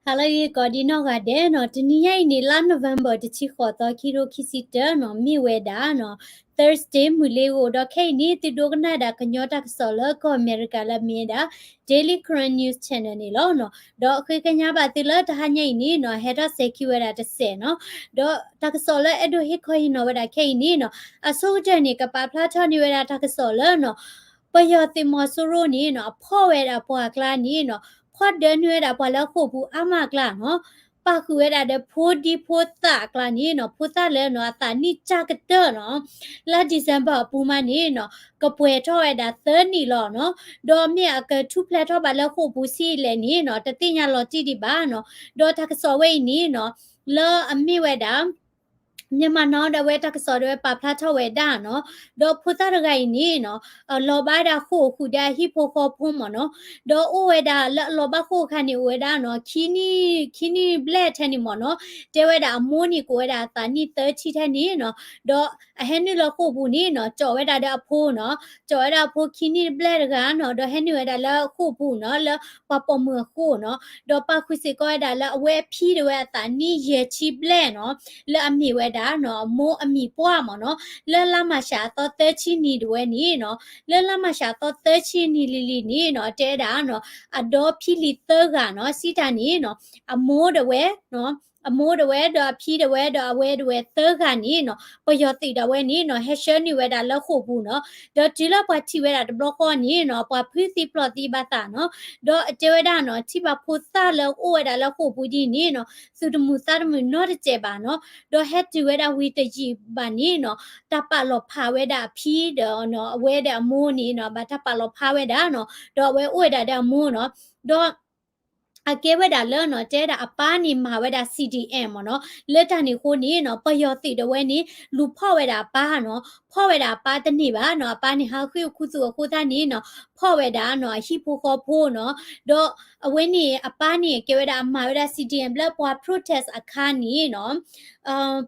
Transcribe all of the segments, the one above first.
ဟါလၢအဂ့ၤကိးဒံနီၢ်ဂၤဒဲးနီၤ, တနံၤညါအံၤန့ၣ် လါ November တဆံဃိးသီ ခံကထိခံဆံတၢနီၤ, မ့ၢ်ဝဲဒၣ်နီၤ Thursday မုၢ်လ့ၤဂီၤ, ဒီးခဲအံၤန့ၣ် သုဒိကနၣ်ဒၣ်ကညီတၢ်ကစီၣ်လၢကီၢ်အမဲရကၤလၢအမ့ၢ်ဝဲဒၣ် Daily Karen News Channel န့ၣ်လီၤနီၤ. ဒီးဃ့ကညးဘၣ်သုလၢတဟါညါအံၤန့ၣ်နီၤ ဟဲထီၣ်စဲၤခံဝဲဒၣ်တစဲးနီၤ, ဒီးတၢ်ကစီၣ်လၢအဲၣ်ဒိးဟ့ၣ်ခီဟ့ၣ်နီၤဝဲဒၣ်ခဲအံၤန့ၣ်နီၤ, အဆိကတၢၢ်န့ၣ် ကပာ်ဖျါထီၣ်န့ၢ်ဝဲဒၣ်တၢ်ကစီၣ်လၢနီၤ ပယီၤသုးမီၤစိရိၤန့ၣ်နီၤ အဖီၣ်ဝဲဒၣ်ပှၤအကျါန့ၣ်နီၤ, ဖီၣ်ဒၢနုာ်ဝဲဒၣ်ပှၤလၢဃိာ်ပူၤအါမးအကျါနီၤ, ပာ်ဃုာ်ဝဲဒၣ်ဒီးဖိဒံဖိသၣ်အကျါန့ၣ်နီၤ, ဖိသၣ်လၢနီၤ အသးနံၣ်ကၢ်ကတၢၢ်နီၤ, လၢ December အပူၤမးန့ၣ်နီၤ ကပှဲၤထီၣ်ဝဲဒၣ်သၢနံၣ်လီၤနီၤ, ဒီးမ့ၢ်အကထူၣ်ဖျဲးထီၣ်ဘၣ်လၢဃိာ်ပူၤဆံးလဲၣ်န့ၣ်နီၤ တသ့ၣ်ညါလီၤတံၢ်ဒံးဘၣ်နီၤ, ဒီးတၢ်ကစီၣ်ဝဲအံၤန့ၣ်နီၤ လၢအမ့ၢ်ဝဲဒၣ် Myanmar Now ဒီးအဝဲတၢ်ကစီၣ်ဒီးဝဲပာ်ဖျါထီၣ်ဝဲဒၣ်နီၤ, ဒီးဖိသၣ်တဂၤအံၤန့ၣ်နီၤ လီၤဘၣ်ဝဲဒၣ်ဃိာ်ဃုာ်ဒီးအဟံၣ်ဖိဃီဖိမ့ၢ်နီၤ, ဒီးအိၣ်ဝဲဒၣ်လၢအလီၤဘၣ်ဃိာ်အခါန့ၣ် အိၣ်ဝဲဒၣ်နီၤ ခံနံၣ် ခံနံၣ်ဘျဲၣ်ထဲန့ၣ်မ့ၢ်နီၤ, တဲဝဲဒၣ်အမိၢ်န့ၣ်ကအိၣ်ဝဲဒၣ်အသးနံၣ်သၢဆံထဲန့ၣ်နီၤ, ဒီးအဟဲနုာ်လၢဃိာ်ပူၤန့ၣ်နီၤ ကၠီးဝဲဒၣ်ဒီးအဖိနီၤ, ကၠီးဝဲဒၣ်အဖိခံနံၣ်တဘျဲၣ်တဂၤနီၤ, ဒီးဟဲနုာ်ဝဲဒၣ်လၢဃိာ်ပူၤနီၤ လၢပှၤပိာ်မုၣ်အဃိနီၤ, ဒီးပာ်ဃုာ်စ့ၢ်ကီးဝဲဒၣ်လၢအဝဲအဖံဒၣ်ဝဲအသးနံၣ်ယဲၢ်ဆံဘျဲၣ်နီၤ, လၢအမ့ၢ်ဝဲဒၣ်နီၤ အမိၢ်အမံၤပှၢ်မ့ၢ်နီၤ, လၢလါမၢ်ၡးအသီသၢဆံနံၤဒၣ်ဝဲန့ၣ်နီၤ, လၢလါမၢ်ၡးအသီသၢဆံနံၤလံၤလံၤန့ၣ်နီၤ တဲဒၣ်နီၤ အဒီဖံလံၤသၢဂၤနီၤ စံးတၢ်န့ၣ်နီၤ အမိၢ်ဒၣ်ဝဲ အမိၢ်ဒၣ်ဝဲဒီးအဖံဒၣ်ဝဲဒီးအဝဲဒၣ်ဝဲသၢဂၤန့ၣ်နီၤ ပယီၤသုးဒၣ်ဝဲန့ၣ်နီၤ ဟဲဆှၢနုာ်ဝဲဒၣ်လၢဃိာ်ပူၤနီၤ, ဒီးတုၤလၢပှၤထံၣ်ဝဲဒၣ်တဘျီဃီန့ၣ်နီၤ ပှၤဖုသံပျိာ်သံဘၣ်သးနီၤ, ဒီးအတဲဝဲဒၣ်နီၤ ထံၣ်ဘၣ်ဖိသၣ်လၢအိၣ်ဝဲဒၣ်လၢဃိာ်ပူၤဒ်န့ၣ်နီၤ သူၣ်တမုာ်သးတမုာ်နီတစဲးဘၣ်နီၤ, ဒီးဟဲတုၤဝဲဒၣ်ဝံၤတယံာ်ဘၣ်န့ၣ်နီၤ တၢ်ပာ်လီၤဖးဝဲဒၣ်အဖံဒီးနီၤ အဝဲဒီးအမိၢ်န့ၣ်နီၤ ဘၣ်တၢ်ပာ်လီၤဖးဝဲဒၣ်နီၤ ဒီးအဝဲအိၣ်ဝဲဒၣ်ဒီးအမိၢ်နီၤ, ဒီး အကဲဝဲဒၣ်လၢနီၤ တဲဒၣ်အပၢ်န့ၣ်မၤဝဲဒၣ် C D M မ့ၢ်နီၤ, လၢတၢ်န့ၣ်အဃိန့ၣ်နီၤ ပယီၤသုးဒၣ်ဝဲန့ၣ် လူၤဖီၣ်ဝဲဒၣ်အပၢ်နီၤ, ဖီၣ်ဝဲဒၣ်အပၢ်တန့ၢ်ဘၣ်နီၤ, အပၢ်န့ၣ် ဟးဃ့ၢ်အိၣ်ခူသူၣ်အဃိသတးန့ၣ်နီၤ ဖီၣ်ဝဲဒၣ်နီၤ အဟံၣ်ဖိဃီဖိနီၤ, ဒီးအဝဲန့ၣ်အပၢ်န့ၣ် ကဲဝဲဒၣ်အမၤဝဲဒၣ် C D M လၢပှၤ protest အခါန့ၣ်နီၤ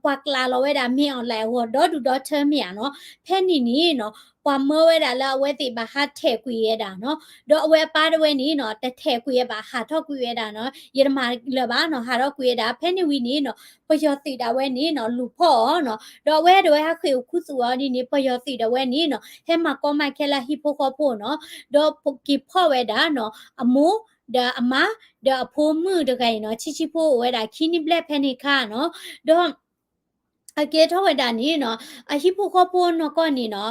ပှၤကျးလီၤဝဲဒၣ်မ့ၢ်အီၤလဲၣ် အဂီၤဒီဒူၣ်ဒီထၢမ့ၢ်ဧါနီၤ, ဖဲန့ၣ်န့ၣ်နီၤ ပှၤမၢဝဲဒၣ်လၢအဝဲသ့ၣ်ဘၣ်ဟးထဲးကွံာ်ဝဲဒၣ်နီၤ, ဒီးအဝဲအပၢ်တဝဲန့ၣ်နီၤ တထဲးကွံာ်ဝဲဘၣ် ဟးထီၣ်ကွံာ်ဝဲဒၣ်နီၤ, ယတမၤလၢၤဘၣ်နီၤ ဟးထီၣ်ကွံာ်ဝဲဒၣ်, ဖဲန့ၣ်ဝံၤန့ၣ်နီၤ ပယီၤသုးဒၣ်ဝဲန့ၣ်နီၤ လူၤဖီၣ်အီၤနီၤ, ဒီးအဝဲဒၣ်ဝဲဟးဃ့ၢ်အိၣ်ခူသူၣ်အီၤဒ်န့ၣ် ပယီၤသုးဒၣ်ဝဲန့ၣ်နီၤ ဟဲမၤကီမၤခဲလၢဟံၣ်ဖိဃီဖိနီၤ, ဒီးက့ၤဖီၣ်ဝဲဒၣ်နီၤ အမိၢ် ဒီးအမါ ဒီးအဖိမုၣ်တဂၤအံၤနီၤ ဆံးဆံးဖိအိၣ်ဝဲဒၣ်ခံနံၣ်ဘျဲၣ်ဖဲန့ၣ်အခါနီၤ, ဒီး အကဲထီၣ်ဝဲဒၣ်န့ၣ်နီၤ အဟံၣ်ဖိဃီဖိနီၢ်ကီၢ်န့ၣ်နီၤ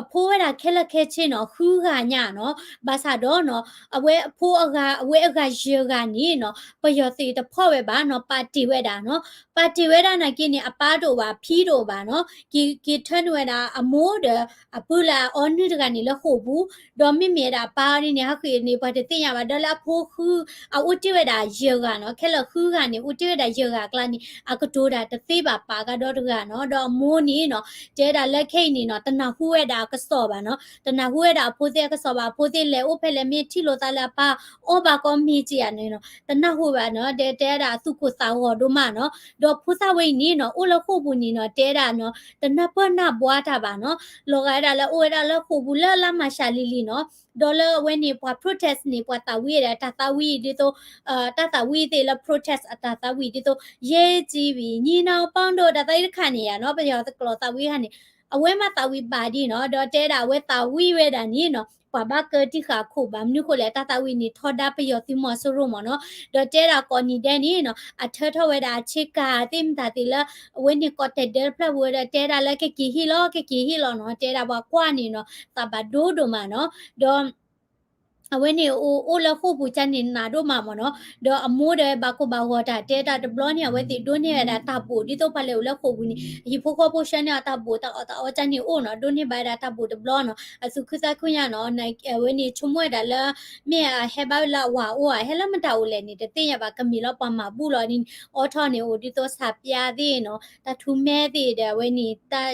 အဖိဝဲဒၣ်ခဲလၢာ်ခဲဆ့နီၤ ဃုဂၤညါနီၤ, ဘၣ်ဆၣ်ဒီးနီၤ အဝဲအဖိအဂၤ အဝဲအဂၤယဲၢ်ဂၤန့ၣ်နီၤ ပယီၤသုးတဖီၣ်ဝဲဘၣ်နီၤ ပာ်တ့ၢ်ဝဲဒၣ်နီၤ, ပာ်တ့ၢ်ဝဲဒၣ်နာ်က့န့ၣ် အပၢ်တအိၣ်ဘၣ် အဖံတအိၣ်ဘၣ်နီၤ, က့ၤ က့ၤထၢနုာ်ဝဲဒၣ်အမိၢ်ဒီး အပုၢ်လၢအအီနုၢ်တဂၤန့ၣ်လၢဃိာ်ပူၤ, ဒီးမ့မ့ၢ်ဝဲဒၣ်အပၢ်အီၤဒ်န့ၣ် ဟးဃ့ၢ်န့ၣ် ပှၤတသ့ၣ်ညါဘၣ် ဒီးလၢအဖိဃု အအိၣ်တ့ၢ်ဝဲဒၣ်ယဲၢ်ဂၤနီၤ, ခဲလၢာ်ဃုဂၤန့ၣ် အိၣ်တ့ၢ်ဝဲဒၣ်ယဲၢ်ဂၤအကျါန့ၣ် အကတိၤတၢ်တသ့ဘၣ်ပာ်ကဒီးတဂၤနီၤ, ဒီးအမိၢ်န့ၣ်နီၤ တဲဒၣ်လၢခဲအံၤန့ၣ်နီၤ တနၢ်ဟူဝဲဒၣ်အကစီၣ်ဘၣ်နီၤ, တနၢ်ဟူဝဲဒၣ်အဖိသ့ၣ်အကစီၣ်ဘၣ်, အဖိသ့ၣ်လဲၤအိၣ်ဖဲလဲၣ် မ့ၢ်ထံၣ်လိာ်သးလၢအပၢ်အီၣ်ဘၣ်ကီမ့ၢ်က့ၤဧါန့ၣ်နီၤ တနၢ်ဟူဘၣ်နီၤ, တဲ တဲဒၣ်အသူၣ်ကိၢ်သးဂီၤဒိၣ်မးနီၤ, ဒီးဖိသၣ်ဝဲအံၤန့ၣ်နီၤ အိၣ်လၢဃိာ်ပူၤန့ၣ်နီၤ တဲဒၣ်နီၤ တနၢ်ပၢၢ်နၢ်ဘှါတၢ်ဘၣ်နီၤ, လီၤဂာ်ဝဲဒၣ်လၢအိၣ်ဝဲဒၣ်လၢဃိာ်ပူၤလၢလါမၢ်ၡးလံၤလံၤနီၤ, ဒီးလၢအဝဲန့ၣ် ပှၤ protest န့ၣ် ပှၤသးဝံၣ်ဒီးတၢ်သးဝံၣ်ဒ်သိး တၢ်သးဝံၣ်သ့ၣ်လၢ protest အတၢ်သးဝံၣ်ဒ်သိး ယဲၢ်ကံဝံၤညီနောင်ပေါင်းတို့တၢ်သးဝံၣ်တခါန့ၣ်ယါနီၤ, ပယီၤကျိာ်သးဝံၣ်တခါန့ၣ် အဝဲမ့ၢ်သးဝံၣ်ဘၣ်ဒ်နီၤ, ဒီးတဲဒၣ်အဝဲသးဝံၣ်ဝဲဒၣ်န့ၣ်နီၤ ပှၤဘၣ်ကၢတံၢ်ဃာ်ခိၣ်ဘၣ်, မနုၤဃိလဲၣ် တၢ်သးဝံၣ်န့ၣ် ထီဒါပယီၤသုးမီၤစိရိၤမ့ၢ်နီၤ, ဒီးတဲဒၣ်ကိးနံၤဒဲးန့ၣ်နီၤ အထၢထီၣ်ဝဲဒၣ်အဆ့ကၤသ့ၣ်မတၤသ့ၣ်လၢ အဝဲန့ၣ်ကိးတဲာ်ဒၢတဖျၢၣ်ပူၤဝဲဒီး တဲဒၣ်လၢကက့ၤဟ့ၣ်လီၤ ကက့ၤဟ့ၣ်လီၤနီၤ, တဲဒၣ်ပှၤကွၢ်န့ၣ်နီၤ သးဘၣ်ဒိဒိၣ်မးနီၤ, ဒီး အဝဲန့ၣ်အိၣ် အိၣ်လၢဃိာ်ပူၤကန့ၣ်နးဒိၣ်မးမ့ၢ်နီၤ, ဒီးအမိၢ်ဒီးဘၣ်ကိၢ်ဘၣ်ဂီၤတၢ်တဲတၢ်တဘျီန့ၣ် အဝဲသ့ၣ်ဒိးန့ၢ်ဝဲဒၣ်တၢ်ဘိၣ် ဒ်သိးပှၤလဲၤအိၣ်လၢဃိာ်ပူၤန့ၣ် အဟံၣ်ဖိဃီဖိဆှၢန့ၢ်အတၢ်ဘိၣ်တၢ်အီၣ်တၢ်အီကန့ၣ်အိၣ်နီၤ, ဒိးန့ၢ်ဘၣ်ဝဲဒၣ်တၢ်ဘိၣ်တဘျီနီၤ, အသူၣ်ခုသးခုညါနီၤ, အဝဲန့ၣ်ဆိကမိၣ်ဝဲဒၣ်လၢ မ့ၢ်အဟဲဘၣ်ဝဲလၢအဝၤအိၣ်ဧါ ဟဲလၢမတၤအိၣ်လဲၣ်န့ၣ် တသ့ၣ်ညါဘၣ်, ကမ့ၢ်လၢပှၤမၤဘူၣ်လီၤန့ၣ် အိးထီၣ်န့ၣ်အိၣ်ဒ်သိးဆးပျါသ့ၣ်နီၤ, တၢ်ထူမဲသ့ၣ်ဒီး အဝဲန့ၣ်တၢ်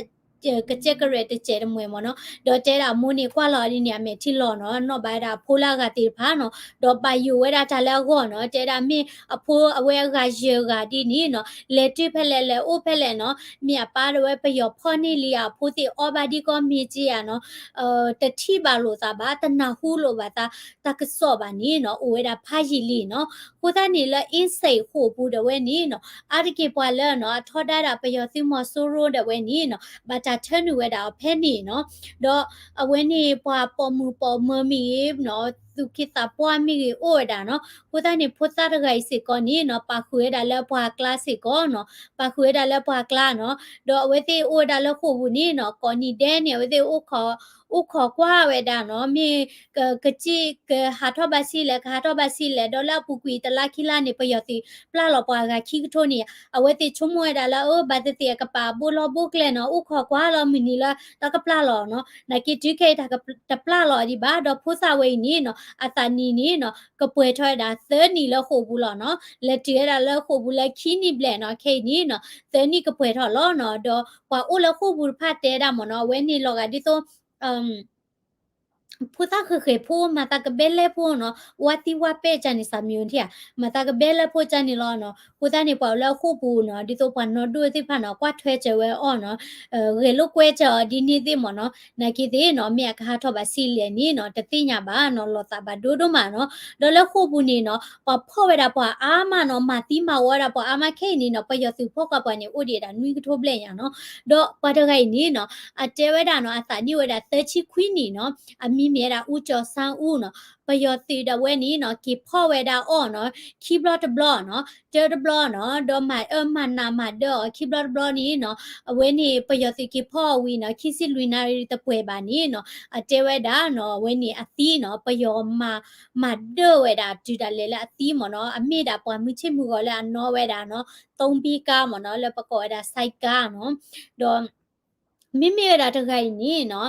ကစဲးကရဲးတစဲးတမှဲၤမ့ၢ်နီၤ, ဒီးတဲဒၣ်အမိၢ်န့ၣ်ကွၢ်လီၤဒ်န့ၣ် အမဲာ်ထံလီၤနီၤ, နီၣ်ဘၣ်ဝဲဒၣ်အဖိလၢအဂၤသ့ၣ်တဖၣ်နီၤ, ဒီးဘၣ်ယိၣ်ဝဲဒၣ်တၢ်လၢအဂီၢ်နီၤ, တဲဒၣ်မ့ၢ်အဖိအဝဲအဂၤယဲၢ်ဂၤဒ်န့ၣ်နီၤ, လဲၤတုၤဖဲလဲၣ်လဲၤအိၣ်ဖဲလဲၣ်နီၤ, မ့ၢ်အပၢ်ဒီးဝဲပယီၤဖီၣ်န့ၢ်လံအဖိသ့ၣ်အီၣ်ဘၣ်ဒ်ကီမ့ၢ်က့ဧါနီၤ, တထံၣ်ဘၣ်လိာ်သးဘၣ်, တနၢ်ဟူလိာ်ဘၣ်သး တၢ်ကစီၣ်ဘၣ်န့ၣ်နီၤ, အိၣ်ဝဲဒၣ်ဖးယံာ်လံနီၤ. အဃိသတးန့ၣ်လၢ အ့စ့း ဃိာ်ပူၤဒၣ်ဝဲန့ၣ်နီၤ, အါတက့ၢ်ပှၤလၢနီၤ အထီဒါဒၣ်ပယီၤသုးမီၤစိရိၤဒၣ်ဝဲန့ၣ်နီၤ, ဘၣ်တၢ်ထၢနုာ်ဝဲဒၣ်အီၤဖဲန့ၣ်နီၤ, ဒီးအဝဲန့ၣ်ပှၤပိာ်မုၣ်ပိာ်မၢၤမ့ၢ်ဂ့ၤနီၤ, သူၣ်က့သးပှၢ်မ့ၢ်ဂ့ၤအိၣ်ဝဲဒၣ်နီၤ. အဃိသတးန့ၣ် ဖိသၣ်တဂၤအံၤစ့ၢ်ကီးန့ၣ်နီၤ, ပာ်ဃုာ်ဝဲဒၣ်လၢပှၤကျါစ့ၢ်ကီးနီၤ, ပာ်ဃုာ်ဝဲဒၣ်လၢပှၤကျါနီၤ. ဒီးအဝဲသ့ၣ်အိၣ်ဝဲဒၣ်လၢဃိာ်ပူၤန့ၣ်နီၤ, ကိးနံၤဒဲးန့ၣ် အဝဲသ့ၣ် အိၣ်ခိးကွၢ်ဝဲဒၣ်နီၤ, မ့ၢ်ကစံၣ်ကဟးထီၣ်ဘၣ်ဆံးလဲၣ်, ကဟးထီၣ်ဘၣ်ဆံးလဲၣ်, ဒီးလၢအပူၤကွံာ်တလါခံလါန့ၣ် ပယီၤသုးပျၢ်လီၤပှၤဂၤခံကထိန့ၣ်, အဝဲသ့ၣ်ဆိကမိၣ်ဝဲဒၣ်လၢ အၢ ဘၣ်သ့ၣ်သ့ၣ်အကပာ်ဘိလီၢ်ဘိကျဲနီၤ, အိၣ်ခိးကွၢ်လီၤမုၢ်နံၤလၢတၢ်ကပျၢ်လီၤနီၤ. နာ်က့တုၤခဲအံၤတၢ်တပျၢ်လီၤဒံးဘၣ်, ဒီးဖိသၣ်ဝဲအံၤန့ၣ်နီၤ, အသးနံၣ်န့ၣ်နီၤ, ကပှဲၤထီၣ်ဝဲဒၣ်သၢနံၣ်လၢဃိာ်ပူၤလီၤနီၤ. လဲၤတုၤဝဲဒၣ်လၢဃိာ်ပူၤလၢခံနံၣ်ဘျဲၣ်နီၤ, ခဲအံၤန့ၣ်နီၤ, သၢနံၣ်ကပှဲၤထီၣ်လီၤနီၤ. ဒီးပှၤအိၣ်လၢဃိာ်ပူၤတဖၣ်တဲဒၣ်မ့ၢ်နီၤ, အဝဲန့ၣ်လီၤဂာ်ဒ်သိး ဖိသၣ်ဃဲၤဃဲၤဖိ မၤသးကဘဲလဲၣ်ဖိနီၤ, ဝါသံဝါပဲၣ်ကန့ၣ် စၤမံၤထံၣ်ဧါ, မၤသးကဘဲလဲၣ်ဖိကန့ၣ်လီၤနီၤ. အဃိသတးန့ၣ် ပှၤအိၣ်လၢဃိာ်ပူၤနီၤ, ဒ်သိးပှၤနီၢ်ဒိၣ်သ့ၣ်တဖၣ်နီၤ, ကွၢ်ထွဲစၢၤဝဲအီၤနီၤ, ဂဲၤလိာ်ကွဲစၢၤအီၤဒ်န့ၣ်သ့ၣ်မ့ၢ်နီၤ. နာ်က့သ့ၣ်နီၤ, မ့ၢ်အကဟးထီၣ်ဘၣ်ဆံးလဲၣ်န့ၣ်နီၤ, တသ့ၣ်ညါဘၣ်နီၤ, လီၤသးဘၣ်ဒိဒိၣ်မးနီၤ. ဒီးလၢဃိာ်ပူၤန့ၣ်နီၤ, ပှၤဖီၣ်ဝဲဒၣ်ပှၤအါမးနီၤ, မၤသံမၤဝီဝဲဒၣ်ပှၤအါမးခဲအံၤန့ၣ်နီၤ, ပယီၤသုးဖီၣ်ဃာ်ပှၤန့ၣ် အိၣ်ဒံးဒၣ်နွံကထိဘျဲၣ်ညါနီၤ. ဒီးပှၤတဂၤအံၤန့ၣ်နီၤ, အတဲဝဲဒၣ်နီၤ, အသးနံၣ်ဝဲဒၣ်သၢဆံခွံနံၣ်နီၤ, အမံၤမ့ၢ်ဝဲဒၣ် ဦးကျော်ဆန်းဦး နီၤ. ပယီၤသုးဒၣ်ဝဲန့ၣ်နီၤ, က့ၤဖီၣ်ဝဲဒၣ်အီၤနီၤ, ခံဘျီတဘျီနီၤ, တၢတဘျီနီၤ, ဒီးမၤအၢမၤနးမၤဒၢအီၤ ခံဘျီတဘျီန့ၣ်နီၤ, အဝဲန့ၣ် ပယီၤသုးက့ၤဖီၣ်အီၤဝံၤနီၤ, ခံဆံလွံၢ်နၣ်ရံၣ်တပှဲၤဘၣ်န့ၣ်နီၤ, အတဲဝဲဒၣ်နီၤ, အဝဲန့ၣ်အသံနီၤ, ပယီၤမၤ မၤဒၢဝဲဒၣ်တုၤဒၣ်လဲာ်လၢအသံမ့ၢ်နီၤ, အမ့ၢ်ဒၣ်ပှၤမုၢ်ဆ့ၣ်မုၢ်ဂီၤလၢအနီၣ်ဝဲဒၣ်နီၤ, သုံးဘီးကားမ့ၢ်နီၤ, လၢပကိးဝဲဒၣ် ဆိုင်ကယ် နီၤ. ဒီး မ့မ့ၢ်ဝဲဒၣ်တဂၤအံၤန့ၣ်နီၤ,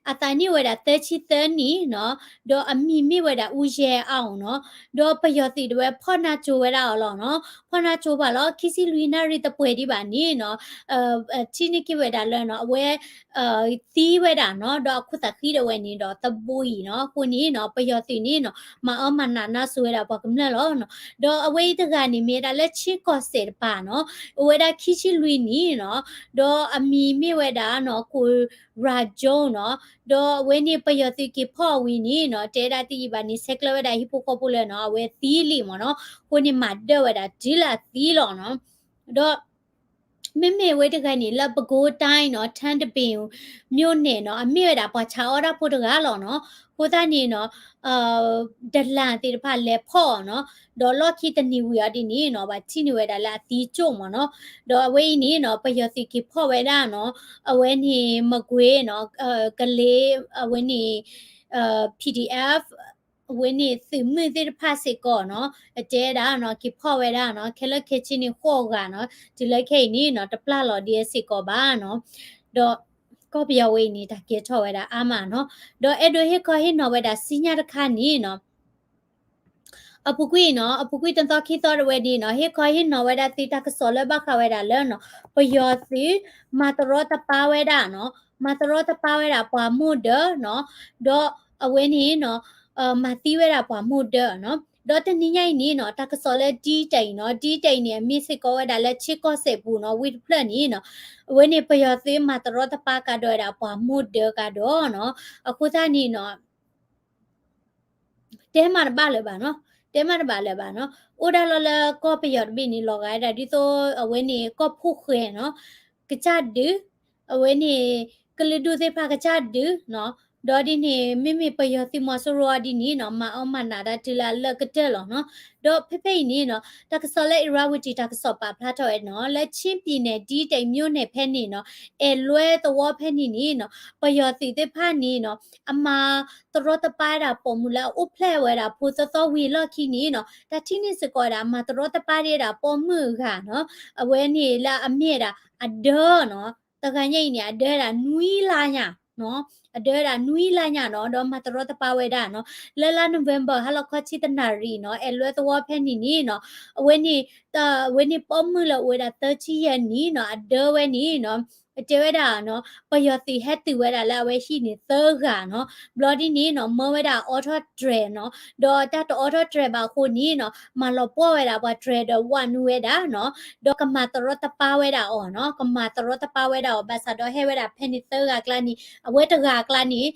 အသးနံၣ်ဝဲဒၣ်သၢဆံသၢနံၣ်နီၤ, ဒီးအမံၤမ့ၢ်ဝဲဒၣ် ဦးရဲအောင် နီၤ, ဒီးပယီၤသုးဒၣ်ဝဲဖီၣ်နါစိၤဝဲဒၣ်အီၤလီၤနီၤ, ဖီၣ်နါစိၤပှၤလီၤ, ခံဆံလွံၢ်နၣ်ရံၣ်တပှဲၤဒံးဘၣ်န့ၣ်နီၤ, ထံၣ်န့ၢ်က့ၤဝဲဒၣ်လၢနီၤ, အဝဲ သံဝဲဒၣ်နီၤ, ဒီးအခိၣ်သးဃံဒၣ်ဝဲန့ၣ်ဒီးသဘိအံၤနီၤ, အဃိန့ၣ်နီၤ, ပယီၤသုးန့ၣ်နီၤ, မၤအၢမၤနးနါစိၤဝဲဒၣ်ပှၤကမျၢၢ်လီၤနီၤ. ဒီးအဝဲအံၤတဂၤန့ၣ် မ့ၢ်ဝဲဒၣ်လၢ ချင်းကီၢ်စဲၣ် တပၤနီၤ, အိၣ်ဝဲဒၣ်ခံဆံလွံၢ်နံၣ်နီၤ, ဒီးအမံၤမ့ၢ်ဝဲဒၣ်နီၤ, ကိုရာ်ဂျိုနီၤ, ဒီးအဝဲန့ၣ်ပယီၤသုးက့ၤဖီၣ်အီၤဝံၤန့ၣ်နီၤ, တဲဒၣ်သံအံၤဘၣ်န့ၣ် ဆဲးကျၢဝဲဒၣ်ဟံၣ်ဖိဃီဖိလၢနီၤ, အဝဲသံလံမ့ၢ်နီၤ, အဃိန့ၣ်မၤဒၢဝဲဒၣ်တုၤလၢအသံလီၤနီၤ. ဒီး မ့မ့ၢ်အဝဲတဂၤန့ၣ် လၢပဲခူးတိုင်းနီၤ, ထန်းတပင်မြို့နယ်နီၤ, အမ့ၢ်ဝဲဒၣ်ပှၤဆါအီၣ်တၢ်ဖိတဂၤလီၤနီၤ. အဃိသတးန့ၣ်နီၤ, ဒလန်သ့ၣ်တဖၣ်လဲၤဖီၣ်အီၤနီၤ, ဒီးလီၢ်ခံတနံၤဝံၤအီၤဒ်န့ၣ်နီၤ, ဘၣ်ထံၣ်န့ၢ်ဝဲဒၣ်လၢအသံကၠိၣ်မ့ၢ်နီၤ. ဒီးအဝဲအံၤန့ၣ်နီၤ, ပယီၤသုးက့ၤဖီၣ်ဝဲဒၣ်နီၤ, အဝဲန့ၣ်မကွ့ၤနီၤ, ကလ့, အဝဲန့ၣ် PDF အဝဲန့ၣ်သုးမုၢ်သ့ၣ်တဖၣ်စ့ၢ်ကီးနီၤ, အတဲဒၣ်နီၤ, က့ၤဖီၣ်ဝဲဒၣ်နီၤ, ခဲလၢာ်ခဲဆ့န့ၣ်ဃိးဂၤနီၤ, တုၤလၢခဲအံၤန့ၣ်နီၤ, တပျၢ်လီၤဒံးစ့ၢ်ကီးဘၣ်နီၤ. ဒီးကီၢ်ပယီၤဝဲအံၤန့ၣ် တၢ်ကဲထီၣ်ဝဲဒၣ်အါမးနီၤ. ဒီးအဲၣ်ဒိးဟ့ၣ်ခီဟ့ၣ်နီၤဝဲဒၣ်စံညၣ်တခါန့ၣ်နီၤ, အပူၤကွံာ်နီၤ, အပူၤကွံာ်တသီခံသီဒၣ်ဝဲန့ၣ်နီၤ, ဟ့ၣ်ခီဟ့ၣ်နီၤဝဲဒၣ်သုတၢ်ကစီၣ်လၢဘၣ်ဃးဝဲဒၣ်လၢနီၤ, ပယီၤသုး မၤတရီတပါဝဲဒၣ်နီၤ, မၤတရီတပါဝဲဒၣ်ပှၤမိၢ်ဒၢနီၤ, ဒီးအဝဲန့ၣ်နီၤ, မၤသံဝဲဒၣ်ပှၤမိၢ်ဒၢနီၤ. ဒီးတနံၤညါအံၤန့ၣ်နီၤ, တၢ်ကစီၣ်လၢဒ်တၢ်အံၤနီၤ, ဒ်တၢ်အံၤန့ၣ် အမ့ၢ်စ့ၢ်ကီးဝဲဒၣ်လၢ ချင်းကီၢ်စဲၣ် ပူၤနီၤ, ဝ့ၢ်တဖျၢၣ်န့ၣ်နီၤ, အဝဲန့ၣ်ပယီၤသုးမၤတရီတပါကဒီးဝဲဒၣ်ပှၤမိၢ်ဒၢကဒီးနီၤ. အဃိသတးန့ၣ်နီၤ တဲမးတဘၣ်လၢၤဘၣ်နီၤ, တဲမးတဘၣ်လၢၤဘၣ်နီၤ, အိၣ်ဒၣ်လီၤလၢကီၢ်ပယီၤတဘ့ၣ်န့ၣ် လီၤဂာ်ဝဲဒၣ်ဒ်သိး အဝဲန့ၣ်ကီၢ်ဖှိၣ်ဃဲနီၤ, ကစၢ်ဒုး, အဝဲန့ၣ် ကလုာ်ဒူၣ်သ့ၣ်တဖၣ်ကစၢ်ဒုးနီၤ, ဒီးဒ်န့ၣ် မ့မ့ၢ်ပယီၤသုးမီၤစိရိၤအီၤဒ်န့ၣ်နီၤ, မၤအၢမၤနးတၢ်တုၤလၢအလၢာ်ကတၢၢ်လီၤနီၤ. ဒီးဖဲဖဲအံၤန့ၣ်နီၤ, တၢ်ကစီၣ်လၢ Irrawaddy တၢ်ကစီၣ်ပာ်ဖျါထီၣ်ဝဲနီၤ, လၢ ချင်းပြည်နယ် ဒ်တၢ်အံၤ မြို့နယ် ဖဲန့ၣ်နီၤ, အဲၣ်လွဲသဝီဖဲန့ၣ်န့ၣ်နီၤ, ပယီၤသုးသ့ၣ်တဖၣ်န့ၣ်နီၤ, အမၤတရီတပါဝဲဒၣ်ပိာ်မုၣ်လၢအအိၣ်ဖျဲၣ်ဝဲဒၣ်ဖိသီသီဝံၤအလီၢ်ခံန့ၣ်နီၤ, တၢ်ထံၣ်န့ၢ်စ့ၢ်ကီးဝဲဒၣ် မၤတရီတပါဒၣ်ပိာ်မုၣ်အဂၤနီၤ, အဝဲန့ၣ်လၢအမ့ၢ်ဝဲဒၣ်အဒၢနီၤ, တဂၤညါအံၤန့ၣ် အဒၢဝဲဒၣ်နွံလါညါနီၤ, အဒၢဝဲဒၣ်နွံလါညါနီၤ, ဒီးမၤတရီတပါဝဲဒၣ်နီၤ, လၢလါ November ဟါလီၤခီဆံတနၣ်ရံၣ်နီၤ, အဲၣ်လွဲသဝီဖဲန့ၣ်န့ၣ်နီၤ, အဝဲန့ၣ် အဝဲန့ၣ်ပိာ်မုၣ်လၢအိၣ်ဝဲဒၣ်သၢဆံယဲၢ်နံၣ်နီၤ, အဒၢဝဲန့ၣ်နီၤ တဲဝဲဒၣ်နီၤ ပယီၤသုးဟဲတုၤဝဲဒၣ်လၢအဝဲဟံၣ်န့ၣ်သၢဂၤနီၤ, ဘျီဒ်န့ၣ်နီၤ မၢဝဲဒၣ်အိးထီၣ်တြဲၤနီၤ, ဒီးတၢ်တအိးထီၣ်တြဲၤဘၣ်အဃိန့ၣ်နီၤ မၤလီၤပှီၢ်ဝဲဒၣ်ပှၤတြဲၤဒီးဝးနုာ်ဝဲဒၣ်နီၤ, ဒီးကမၤတရီတပါဝဲဒၣ်အီၤနီၤ, ကမၤတရီတပါဝဲဒၣ်အီၤ ဘၣ်ဆၣ်ဒီးဟဲဝဲဒၣ်ဖဲန့ၣ်သၢဂၤအကျါန့ၣ် အဝဲတဂၤအကျါန့ၣ်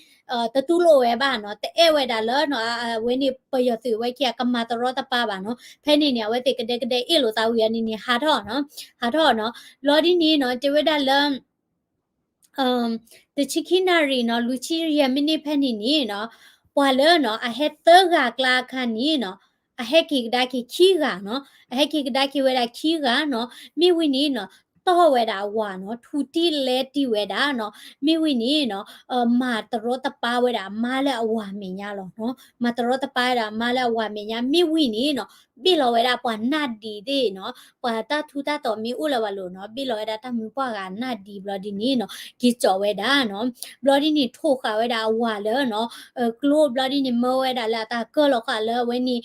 တတူၢ်လိာ်ဝဲဘၣ်နီၤ, တအဲၣ်ဝဲဒၣ်လၢနီၤ အဝဲန့ၣ်ပယီၤသုးဝဲခံဂၤကမၤတရီတပါဘၣ်နီၤ, ဖဲန့ၣ်န့ၣ် အဝဲသ့ၣ်ကဒဲကဒဲအ့ၣ်လိာ်သးဝံၤအီၤန့ၣ်န့ၣ် ဟးထီၣ်နီၤ, ဟးထီၣ်နီၤ, ဘျီဒ်န့ၣ်နီၤ တဲဝဲဒၣ်လၢ တဆံခံနၣ်ရံၣ်နီၤ လွံၢ်ဆံယဲၢ်မံးနံးဖဲန့ၣ်န့ၣ်နီၤ ပှၤလၢနီၤ အဟဲသၢဂၤအကျါအခါန့ၣ်နီၤ အဟဲက့ၤကဒါက့ၤခံဂၤနီၤ, အဟဲက့ၤကဒါက့ၤဝဲဒၣ်ခံဂၤနီၤ, မ့ၢ်ဝံၤန့ၣ်နီၤ တီၢ်ဝဲဒၣ်အဝၤနီၤ, ထူတံၢ်လဲတံၢ်ဝဲဒၣ်နီၤ, မ့ၢ်ဝံၤန့ၣ်နီၤ မၤတရီတပါဝဲဒၣ်အမါလၢအဝၤမဲာ်ညါလီၤနီၤ, မၤတရီတပါဝဲဒၣ်အမါလၢအဝၤမဲာ်ညါ မ့ၢ်ဝံၤန့ၣ်နီၤ ဘ့ၣ်လီၤဝဲဒၣ်ပှၤနၢ်ဒံးသ့ၣ်နီၤ, ပှၤတၢ်ထူတၢ်တီၤမ့ၢ်အိၣ်လၢၤဘၣ်လိာ်နီၤ, ဘ့ၣ်လီၤဝဲဒၣ်တၢ်မုၢ်ပှၢ်ဂၤနၢ်ဒံး ဘျီဒ်န့ၣ်နီၤ က့ၤကၠီးဝဲဒၣ်နီၤ, ဘျီဒ်န့ၣ် ထိးဃာ်ဝဲဒၣ်အဝၤလၢနီၤ ကျိ ဘျီဒ်န့ၣ် မၢဝဲဒၣ်လၢအတၢ်ကၢၢ်လီၤဃာ်လၢအဝဲန့ၣ်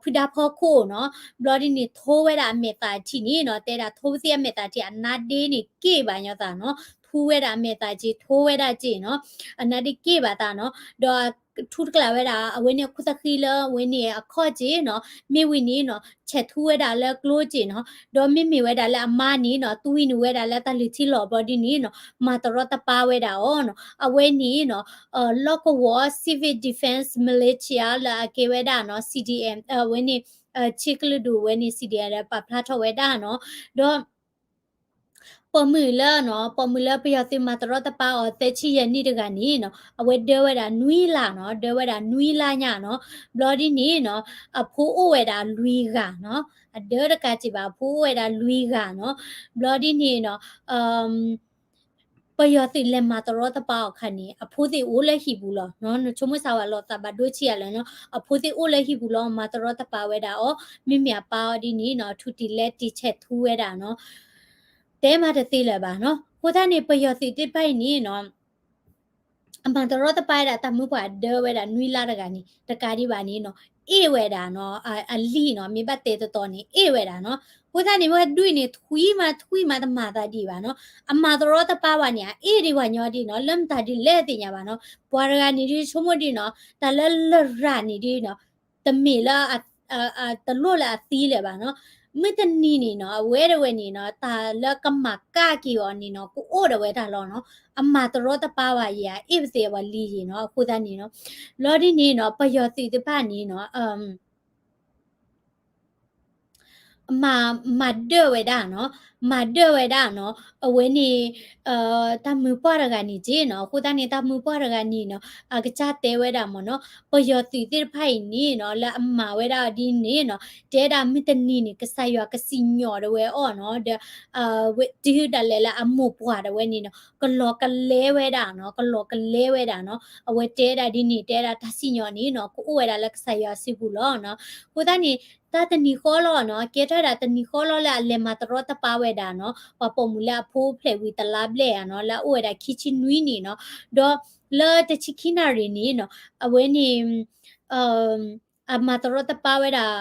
ဖုဒါဖီခိၣ်နီၤ, ဘျီဒ်န့ၣ် ထိဝဲဒၣ်အမဲာ်သၣ်ထံးန့ၣ်နီၤ, တဲဒၣ်ထိပသံၣ်အမဲာ်သၣ်ထံး အနါဒ့န့ၣ်က့ၢ်ဘၣ်ညီသးနီၤ, ထူဝဲဒၣ်အမဲာ်သၣ်ထံး ထိဝဲဒၣ်က့ၢ်နီၤ, အနါဒ့က့ၢ်ဘၣ်သးနီၤ, ဒီးထူတကျးဝဲဒၣ် အဝဲန့ၣ်အခိၣ်သဃံလၢအဝဲန့ၣ်အခီၣ်က့ၢ်နီၤ, မ့ၢ်ဝံၤန့ၣ်နီၤ ဆဲးထူဝဲဒၣ်လၢကျိက့ၢ်နီၤ, ဒီးမ့မ့ၢ်ဝဲဒၣ်လၢအမါန့ၣ်နီၤ တွံနုာ်ဝဲဒၣ်လၢတၢ်လုၢ်ထံလီၢ်ဘျီဒ်န့ၣ်နီၤ မၤတရီတပါဝဲဒၣ်အီၤနီၤ, အဝဲန့ၣ်နီၤ လီၢ်ကဝီၤ Civil Defense Militia လၢအကဲဝဲဒၣ်နီၤ C D M အဝဲန့ၣ် ဆ့ကလုာ်ဒူၣ်ဝဲန့ၣ် C D M လၢပာ်ဖျါထီၣ်ဝဲဒၣ်နီၤ, ဒီး ပိာ်မုၣ်လၢနီၤ ပိာ်မုၣ်လၢပယီၤသုးမၤတရီတပါအီၤ သၢဆံယဲၢ်နံၣ်တဂၤန့ၣ်နီၤ အဝဲဒၢဝဲဒၣ်နွံလါနီၤ, ဒၢဝဲဒၣ်နွံလါညါနီၤ, ဘျီဒ်န့ၣ်နီၤ အဖိအိၣ်ဝဲဒၣ်လွံၢ်ဂၤနီၤ, အဒၢတကးစံးဘၣ် အဖိအိၣ်ဝဲဒၣ်လွံၢ်ဂၤနီၤ, ဘျီဒ်န့ၣ်နီၤ ပယီၤသုးလဲၤမၤတရီတပါအီၤခါန့ၣ် အဖိသ့ၣ်အိၣ်လၢဟံၣ်ပူၤလီၤနီၤ, နဆိကမိၣ်စၢ်ဝဲလီၤသးဘၣ်ဒိဆံးယၤလၢနီၤ, အဖိသ့ၣ်အိၣ်လၢဟံၣ်ပူၤလီၤ မၤတရီတပါဝဲဒၣ်အီၤ, မ့မ့ၢ်အပၢ်အီၤဒ်န့ၣ်နီၤ ထူတံၢ်လဲတံၢ်ဆဲးထူဝဲဒၣ်နီၤ, တဲမၤတသ့လၢၤဘၣ်နီၤ, အဃိသတးန့ၣ် ပယီၤသုးသ့ၣ်တဖၣ်အံၤန့ၣ်နီၤ အမၤတရီတပါဝဲဒၣ်တၢ်မုၢ်ပှၢ်အဒၢဝဲဒၣ်နွံလါတဂၤန့ၣ် တကးဒံးဘၣ်န့ၣ်နီၤ အ့ၣ်ဝဲဒၣ်နီၤ အလံာ်နီၤ မ့ၢ်ဘၣ်တဲတတီၤန့ၣ် အ့ၣ်ဝဲဒၣ်နီၤ, အဃိသတးန့ၣ် ဝဲဒွံၣ်န့ၣ် ထွံမးထွံမးတမၤသးဒံးဘၣ်နီၤ, အမၤတရီတပါဝဲန့ၣ် အအ့ၣ်ဒံးဝဲညီဒံးနီၤ လၢမတၤဒ်လဲၣ်သ့ၣ်ညါဘၣ်နီၤ, ပှၤတဂၤန့ၣ်ဒ်ဆိကမိၣ်ဒ်နီၤ တၢ်လၢလရာ်န့ၣ်ဒ်နီၤ တမ့ၢ်လၢ တလိၣ်လၢအသံလၢၤဘၣ်နီၤ, မုၢ်တနံၤန့ၣ်နီၤ အဝဲတဝဲန့ၣ်နီၤ တၢ်လၢကမၤကၢ်က့ၤအီၤန့ၣ်နီၤ ကအိၣ်ဒီးဝဲတၢ်လီၤနီၤ, အမၤတရီတပါဝဲယၤ အ့ၣ်ပသ့ၣ်ဝဲလံယံာ်နီၤ အဃိသတးန့ၣ်နီၤ, လီၤဒ်န့ၣ်နီၤ ပယီၤသုးတဖၣ်န့ၣ်နီၤ မၤဒၢၣ်ဝဲဒၣ်နီၤ, မၤဒၢၣ်ဝဲဒၣ်နီၤ, အဝဲန့ၣ် တၢ်မုၢ်ပှၢ်တဂၤန့ၣ်က့နီၤ, အဃိသတးန့ၣ် တၢ်မုၢ်ပှၢ်တဂၤန့ၣ်နီၤ အကစၢ်တဲဝဲဒၣ်မ့ၢ်နီၤ, ပယီၤသုးသ့ၣ်တဖၣ်အံၤန့ၣ်နီၤ လၢအမၤဝဲဒၣ်ဒ်န့ၣ်နီၤ, တဲဒၣ်မုၢ်တနံၤန့ၣ် ကစၢ်ယွၤကစံၣ်ညီၣ်ဒၣ်ဝဲအီၤနီၤ, ဒီး ဝဲတုၤဒၣ်လဲာ်လၢအမိၢ်ပှၢ်ဒၣ်ဝဲန့ၣ်နီၤ ကလီၤကလဲဝဲဒၣ်နီၤ, ကလီၤကလဲဝဲဒၣ်နီၤ, အဝဲတဲဒၣ်ဒ်န့ၣ် တဲဒၣ်တၢ်စံၣ်ညီၣ်န့ၣ်နီၤ ကအိၣ်ဝဲဒၣ်လၢကစၢ်ယွၤစုပူၤလီၤနီၤ, အဃိသတးန့ၣ် တၢ်တနံၤဃီလီၤနီၤ ကဲထီၣ်ဒၣ်တနံၤဃီလီၤလၢအလဲၤမၤတရီတပါဝဲဒၣ်နီၤ, ပှၤပိာ်မုၣ်လၢအဖိဖျဲးဝံၤတလါဘျဲၣ်ဧါနီၤ လၢအအိၣ်ဝဲဒၣ်ခံဆံနွံနံၣ်နီၤ, ဒီးလၢတဆံခံနၣ်ရံၣ်န့ၣ်နီၤ အဝဲန့ၣ် အမၤတရီတပါဝဲဒၣ်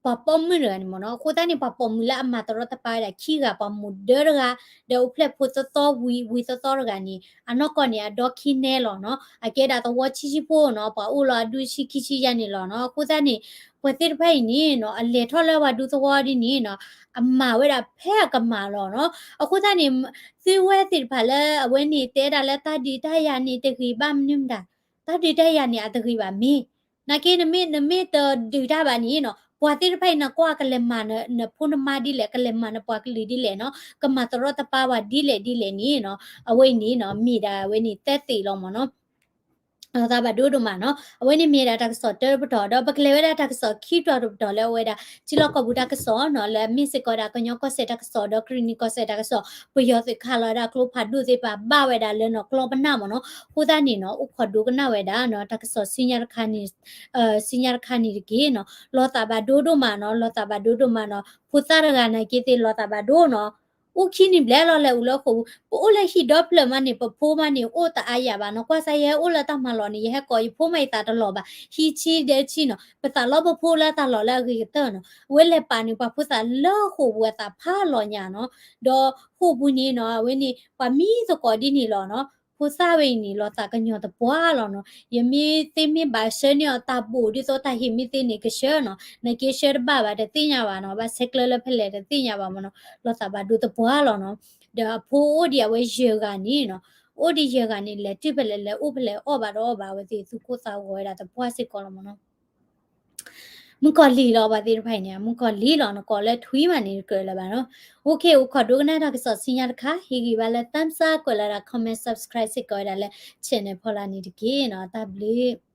ပှၤပိာ်မုၣ်တဂၤန့ၣ်မ့ၢ်နီၤ, အဃိသတးန့ၣ် ပှၤပိာ်မုၣ်လၢအမၤတရီတပါဝဲဒၣ်ခံဂၤ ပှၤမိၢ်ဒၢတဂၤ ဒီးအိၣ်ဖျဲၣ်ဖိသီသီဝံၤ ဝံၤသီသီတဂၤန့ၣ် အနီၢ်ကီၢ်န့ၣ် အဒီခံနဲလီၤနီၤ, အကဲဒၣ်သဝီဆံးဆံးဖိနီၤ ပှၤအိၣ်လီၤအဒူဆံခံဆံယါန့ၣ်လီၤနီၤ, အဃိသတးန့ၣ် ပှၤသ့ၣ်တဖၣ်အံၤန့ၣ်နီၤ အလဲၤထီၣ်လၢပှၤဒူသဝီဒ်န့ၣ်နီၤ အမၤဝဲဒၣ်ဖဲအကမၣ်လီၤနီၤ, အဃိသတးန့ၣ် သုဝဲသ့ၣ်တဖၣ်လၢအဝဲန့ၣ်တဲဒၣ်လၢတၢ်ဒုးတၢ်ယၤန့ၣ်တဂ့ၤဘၣ်မနုၤမတၤ တၢ်ဒုးတၢ်ယၤန့ၣ် အတဂ့ၤဘၣ်မ့ၢ် နာ်က့ နမ့ၢ် နမ့ၢ်တဒုးတၢ်ဘၣ်န့ၣ်နီၤ ပှၤသ့ၣ်တဖၣ်အံၤ နကွၢ်ကလဲၤမၤနဖိနမါဒ်လဲၣ် ကလဲၤမၤနပှၤကလုာ်ဒ်လဲၣ်နီၤ ကမၤတရီတပါပှၤဒ်လဲၣ်ဒ်လဲၣ်န့ၣ်နီၤ အဝဲအံၤန့ၣ်နီၤ မ့ၢ်ဒၣ်ဝဲန့ၣ် သဲသ့ၣ်လီၤမ့ၢ်နီၤ သးဘၣ်ဒိဒိၣ်မးနီၤ အဝဲန့ၣ်မ့ၢ်ဒၣ်တၢ်ကစီၣ်တၢတပတီၢ် ဒီးပကလဲၤဝဲဒၣ်တၢ်ကစီၣ်ခံတီၤတပတီၢ်လၢအဝဲဒၣ် ထံလီၢ်ကီၢ်ပူၤတၢ်ကစီၣ်နီၤ လၢအမ့ၢ်စ့ၢ်ကီးဒၣ်ကညီကီၢ်စဲၣ်တၢ်ကစီၣ် ဒီးကရံၣ်နံၣ်ကီၢ်စဲၣ်တၢ်ကစီၣ် ပယီၤသုးခးလီၤဝဲဒၣ်ကျိဖးဒိၣ်သ့ၣ်တဖၣ်ဘၣ်ဝဲဒၣ်လၢနီၤ ကျီပနၢ်မ့ၢ်နီၤ အဃိသတးန့ၣ်နီၤ အိၣ်ခိးဒိကနၣ်ဝဲဒၣ်နီၤ တၢ်ကစီၣ်ဆူညါတခါန့ၣ် ဆူညါတခါန့ၣ်တက့ၢ်နီၤ လီၤသးဘၣ်ဒိဒိၣ်မးနီၤ လီၤသးဘၣ်ဒိဒိၣ်မးနီၤ ဖိသၣ်တဂၤနာ်က့သ့ၣ်လီၤသးဘၣ်ဒိနီၤ အိၣ်ခံနံၣ်ဘျဲၣ်လီၤ လဲၤအိၣ်လၢဃိာ်ပူၤ, ပအိၣ်လၢဟံၣ်ဒီဖျၢၣ်မးန့ၣ် ပဖိမးန့ၣ် အိၣ်တအါယၤဘၣ်နီၤ, ကွၢ်စၢ်ယဟဲအိၣ်လၢတၢ်မၤလီၢ်န့ၣ် ယဟဲကိးယဖိမး ယသးတလီၤဘၣ်, ဟံးဆံဒဲဆံနီၤ, ပသးလီပဖိလၢတၢ်လီၢ်လၢအဂ့ၤကတၢၢ်နီၤ, အဝဲလဲၤပာ်န့ၣ် ပှၤဖိသၣ်လၢဃိာ်ပူၤအသးဖးလီၤညါနီၤ, ဒီးဃိာ်ပူၤန့ၣ်နီၤ အဝဲန့ၣ် ပှၤမံသကိးဒ်န့ၣ်လီၤနီၤ, ဖိသၣ်ဝဲအံၤန့ၣ် လီၤသးကညီၤသပှၢ်လီၤနီၤ, ယမ့ၢ်သ့မ့ၢ်ဘၣ်ဆှၢန့ၢ်အီၤတၢ်ဘိၣ်ဒ်သိးတၢ်ဟ့ၣ်မ့ၢ်သ့န့ၣ် ကဆှၢနီၤ, နက့ဆှၢတဘၣ်ဘၣ် တသ့ၣ်ညါဘၣ်နီၤ, ဘၣ်ဆဲးကျၢလၢဖဲလဲၣ်တသ့ၣ်ညါဘၣ်မးနီၤ, လီၤသးဘၣ်ဒိသပှၢ်လီၤနီၤ, ဒီးအဖိအိၣ်ဒံးအဝဲယဲၢ်ဂၤန့ၣ်နီၤ, အိၣ်ဒံးယဲၢ်ဂၤန့ၣ် လဲၤတုၤဖဲလဲၣ်လဲၤအိၣ်ဖဲလဲၣ်အီၣ်ဘၣ်ဒီးအီၣ်ဘၣ် အဝဲသ့ၣ်သူၣ်ကိၢ်သးဂီၤဝဲဒၣ်သပှၢ်စ့ၢ်ကီးလီၤမးနီၤ. မုၣ်ကီၤလံၢ်လီၤ ပှၤသ့ၣ်တဖၣ်အံၤန့ၣ် မုၣ်ကီၤလံၢ်လီၤ, နကိးလၢထွံၣ်မးန့ၣ် ကြၢးလၢၤဘၣ်နီၤ. အိၣ်ခ့ အိၣ်ခိးဒိကနၣ်တၢ်ကစီၣ်ဆူညါတခါ ဟ့ၣ်ဂံၢ်ဘါလၢ thumbs up ကွဲးလီၤဒၣ် comment subscribe စ့ၢ်ကီးဝဲဒၣ်လၢ channel ဖီလာ်န့ၣ်တက့ၢ်နီၤ, တၢ်ဘျုး